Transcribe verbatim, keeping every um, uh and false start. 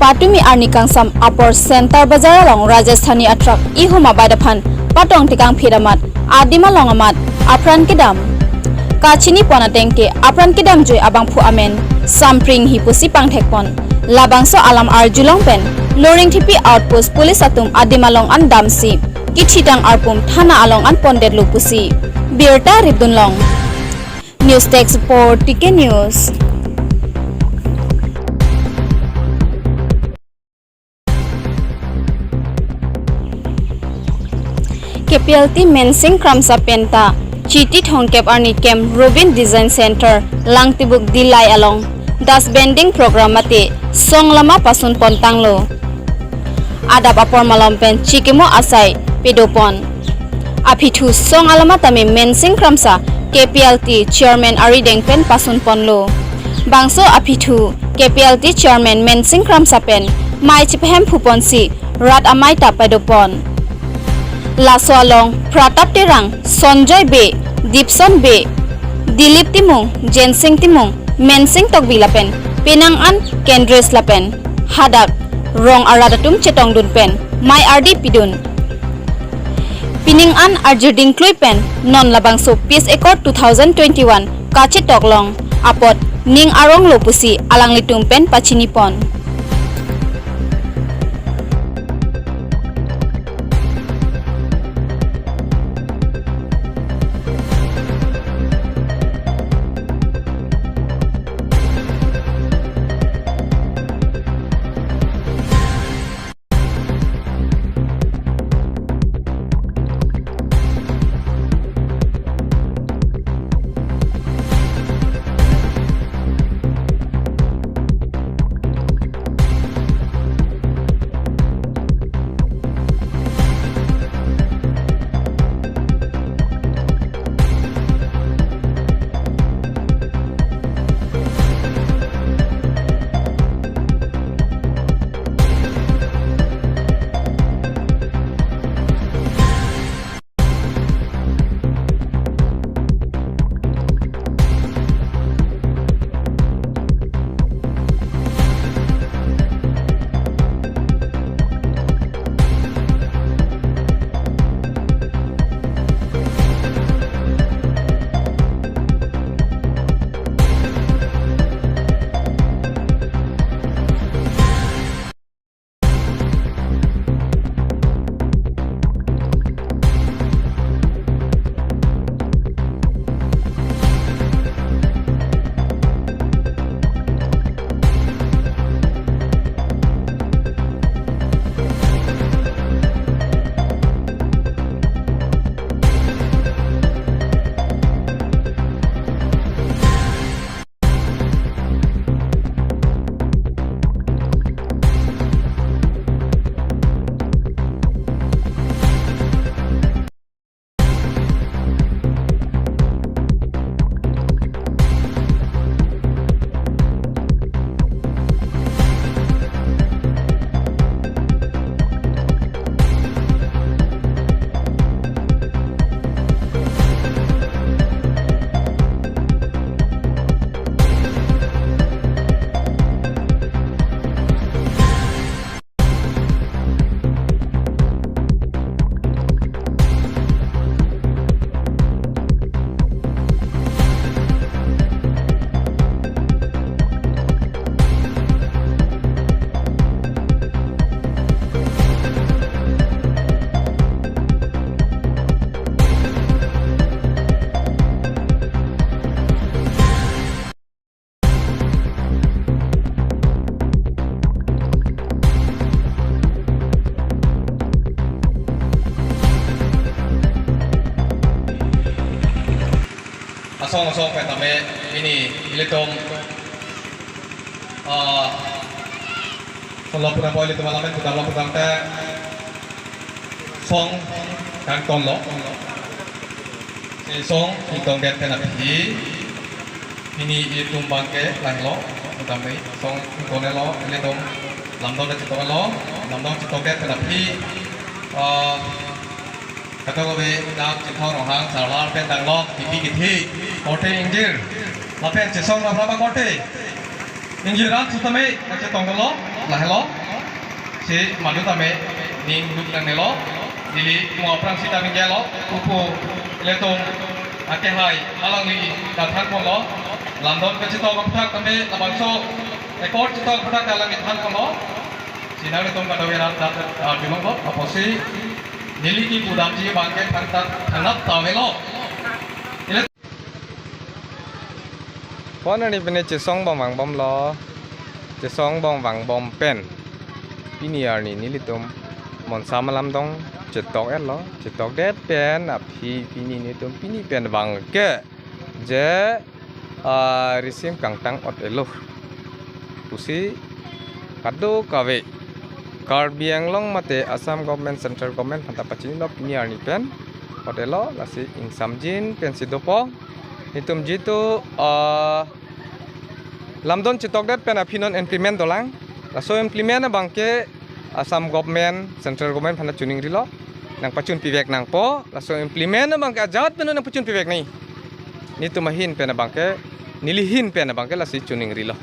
Patumi arni kangsam apor Centre Bazar along Rajasthani atruck ihum abide aphan patong tekangphit amat adim along amat apran kedam. Kachini pon ateng ke apran kedamjui abangphu amen Sampring hi pusi pangthek pon. Labangso alam arjulong pen Loringthepi outpost police atum adim along an damsi kithitang arpum thana along an pondetlo pusi birta ripdunlong. News Desk Report, T K News. K P L T Mensing Kramsa penta Chiti thomkep arni Kem Robin Design Center, Langtibuk Dillai along dust banding program mate song lama pasun pon tanglo. Adap apor malom pen chikimo asai pedopon. Aphi thu song alama tame Mensing Kramsa K P L T Chairman arideng pen pasun ponlo. Bangso aphi thu K P L T Chairman Mensing Kramsa pen mei chepehem phu ponsi rat amei ta pedopon. Laso along Pratap Terang, Sonjoy Bey, Dipson Bey, Dilip Timung, Jensing Timung, Mensing Tokbi lapen penang an Kendres lapen hadak rong arat atum chetongdun pen mei ardi pidun. Pining an arjuding klui pen non labangso Peace Accord two thousand twenty-one kachetok long apot ning aronglo pusi alanglitum pen pachini pon. Asong asong pen tame pini ilitum, ah, solo pura boy ilitum alamen kudam lo kudam te song kangton lo. Si song ingtong det pen aphi pini ilitum bangke lang lo kudam me song ingtong lo ilitum lamdon det chetong lo, lamdon chetong det pen aphi, ah, Katokobe dak Chinthong Ronghang Sarlar pen danglok kipi kithi korte ingjir. Lapen chesong rap rap korte. Ningje rat sitame kachetonglo, lahelo. Si madu tame ning duk nangnelo. Neli mo aphrang sita ningjelo. Pupu ilitum akehai alangli ta thanponlo. Lamdon kachetong aphuthak tame labangso accord chetong aphuthak alangli thanponlo. Si nanglitum kadokave rat ta arjulonglo. Apotsi neli kepudamji abangke thangta thangnat ta avelo. Pon arni pine chesong bom vangbomlo, chesong bom vangbom pen pini arni nelitum Monsam alamdong chetok-etlo, chetokdet pen aphi pini nelitum pini pen abangke je, ah, risim kangtang ot-etlo pusi kadokave Karbi Anglong mate Assam government, central government aphanta pachinilo pini arni pen ot-etlo, lasi ingsamjin pensi dopo. Nelitum jitu, ah, lamdon chetokdet pen aphi non implement dolang. Laso implement abangke Assam government, central government aphanta choningrilo. Nangpachun pivek nangpo, laso implement abangke ajat pen nangpachun pivek nangji. Nelitum ahin pen abangke, neli ahin pen abangke lasi choningrilo.